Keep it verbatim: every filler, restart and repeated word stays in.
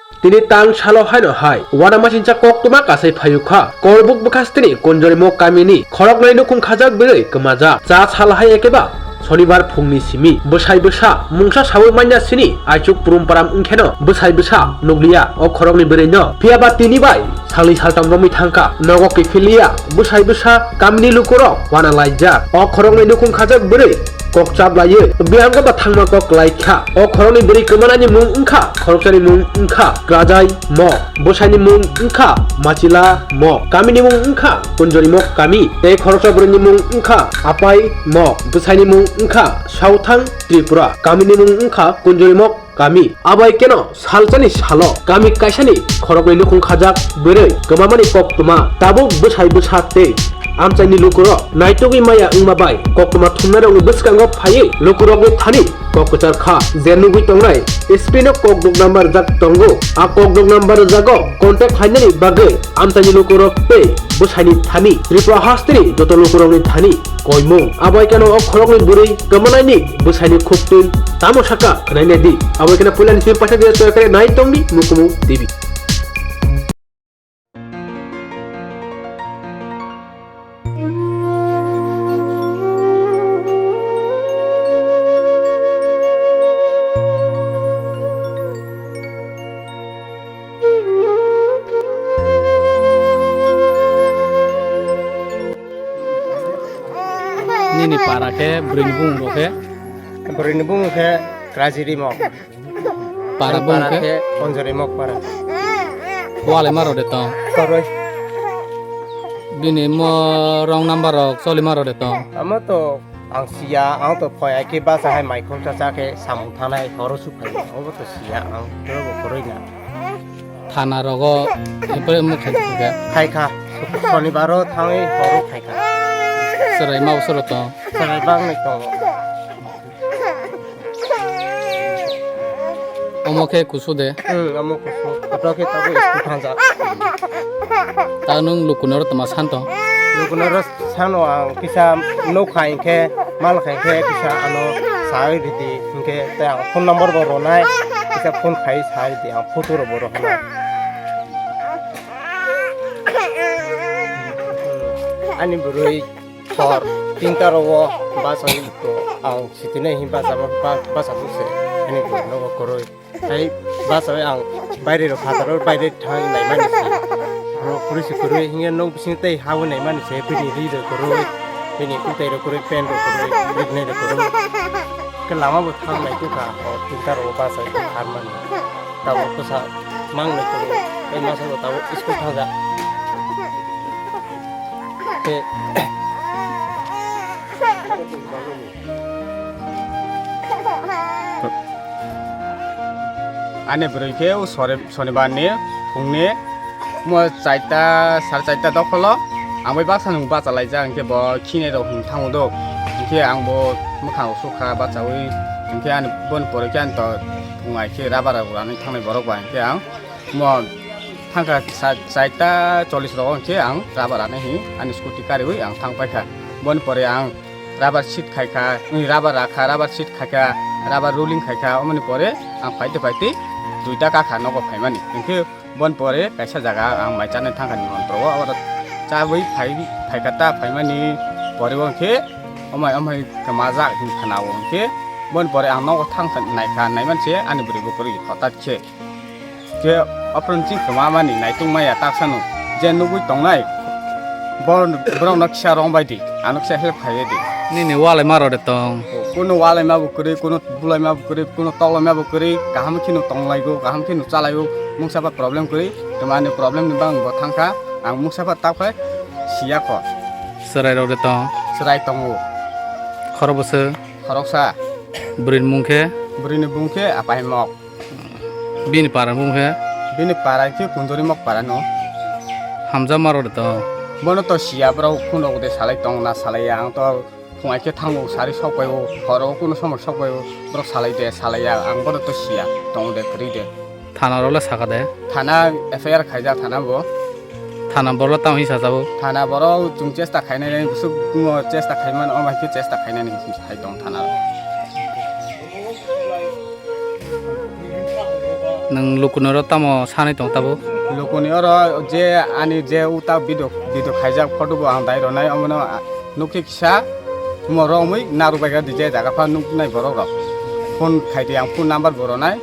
Tini tang salo haino hai uanamasingcha koktwma kasai phaiukha Korbuk bwkhastini Kunjorimo kamini khoroknwi nukhung khajak bwrwi kwmajak. Cha sal hai ekeba Sonibar phungni simi bwsai bwsa mungsa sawi manya sini aichuk purumparam wngkheno bwsai bwsa nukliya o khoroknwi bwrwino. Phiyaba tini bai salnwi saltham romwi thangkha, nogo kiphilliya bwsai bwsa kamini lukurok uana laijak. O khoroknwi nukhung khajak bwrwi kok chap laiwi bihango ba thangma kok lai kha. O khoroknwi bwrwi kwmanani mung wngkha, khoroksani mung wngkha Krajai Mok, bwsaini mung wngkha Machila Mok, kamini mung wngkha Kunjori Mok kami, tei khoroksa bwrwini mung wngkha Apai Mok, bwsaini mung wngkha Sauthang Tripura, kamini mung wngkha Kunjori Mok kami. Abai keno salsani salo kami kaisani khoroknwi nukhung khajak bwrwi kwmamani koktwma tabuk bwsai bwsa tei amchaini lukurok naitugwi maya wngma bai koktwma thumnairokni bwskango phaiwi lukurokni thani kok kwchar kha. Je nugwi tongnai screen-o kokduk number rijak tongo. A kokduk number rijago contact khlainani bagwi amchaini lukurok tei bwsaini thani Tripura hasteni joto lukurokni thani koimung. Abo hai kheno o khoroknwi bwrwi kwmanaini bwsaini khuktwi tamo sakha khwnaina di. Abo hai kheno puilani simi paisa dia choya kare nai tongdi Mukumu T V. Nini para khe bwrwini bumung rok khe? Bwrwini bumung khe Krajiri Mok. Para bumung khe? Para khe Onjori Mok para. Walai ma rode tong? Koroi. Bini mo wrong number rok choli ma rode tong? Amo to ang siya, ang to phoi ai khe basa hai mai khum cha cha khe samung thanai horo su phai. Obo to siya ang, tebo koroi na. Thana rogo epre mo khai kha? Khai kha. Sonibaro thangwi horo khai kha. Chwrai ma usoro tong? Chwrai bang nai tongo. Omo khe kusu de? Hmm, omo kusu. Kotor khe tabuk school thangjak. Ta nwng lukunoro tma san tong? Lukunoro sano ang kisa nukha hinkhe, malkha hinkhe kisa ano sawi ridi hinkhe tei ang phone number bo ronai, kisa phone khai sawi ridi, ang photo rok bo rohornai. Ani bwrwi hor tinta rogo bachai to ang sitinai hin bacha, bacha buse ani nogo koroi. Hai bachai ang baire rok phataro baire thang naimani se. Ro kuri se kuri hinge nok bising tei hawi naimani se bini ri rok koroi, bini kutai rok koroi, pen rok koroi, bini rok koroi. Ke lama bo thang nai kha o tinta rogo bachai harmani. Tabuk bwsa mang nai tongo. Tei masa bo tabuk school thangja. Tei ani bwrwi khe o sore-, sonibar ni phung ni mo chaita, sare chaita dokholo ang bai baksa nwng bachalaijak, hinkhe bo khinai rok hwn thango do, hinkhe ang bo mwkhang rok sukha bachaui, hinkhe ani boni pore khe ani to phung ai khe rubber rok rani thangnai borok ba, hinkhe ang mo thangkha sa-, saita chollish rogo hinkhe ang rubber rani hi ani scooty kariui ang thang paikha. Boni pore ang rubber seat khaikha, rubber rakha, rubber seat khaikha, rubber rolling khaikha, omoni pore ang phaite phaite duita kakha nogo phaimani. Hinkhe boni pore kaisa jaga ang mai chanai thangkha nimontro o, oro chaui phai, phaikha ta phaimani pore o hinkhe omai omai kwmajak hin khwnao hinkhe boni pore ang nogo thangkha naikha, naimanse ani bwrwi bukrwi hotat khe. Khe aphuru chini kwmamani naitung maya taksano je nugui tongnai, bo-, borokno kisa rong bai di, ano kisa help khai di. Nini walai ma rode tong? Kuno walai ma bo kwrwi, kuno bulai ma bo kwrwi, kuno toklai ma bo kwrwi, kaham kheno tonglaigo, kaham kheno chalaigo, mungsa ba problem kwrwi, tei ani problem ni bang bo thangkha, ang mungsa ba takhai siya kho. Chwrai rok de tong? Chwrai tongo. Khorok bwswk? Khoroksa. Bwrwi ni mung khe? Bwrwi ni bung khe Apai Mok. Bini para ni bung khe? Bini para khe Kunjori Mok para no. Hamjakma rok de to? Bono to siya, borok kuno de salai tong na salai ya, ang to phung ai khe thango sari sok pai o, horo kuno somoi sok pai o, borok salai de salai ya, ang bono to siya, tong de kwrwi de. Thana rok le saka de? Thana F I R khaijak thana bo. Thana borok le tamo hinwi sajak o? Thana borok chwng chesta khainai, bwswk chesta khaimano, omo hai khe chesta khainani hinwi hai tong thana rok. Nwng lukuni oro tamo sanai tong tabuk? Lukuni oro je ani je uta video, video khaijak photo bo ang dai rwnai, omono nukhe kisa omo romwi narwk bai kha di je jaga pha nuknai borok rok. Phone khai di, ang phone number bo rwnai.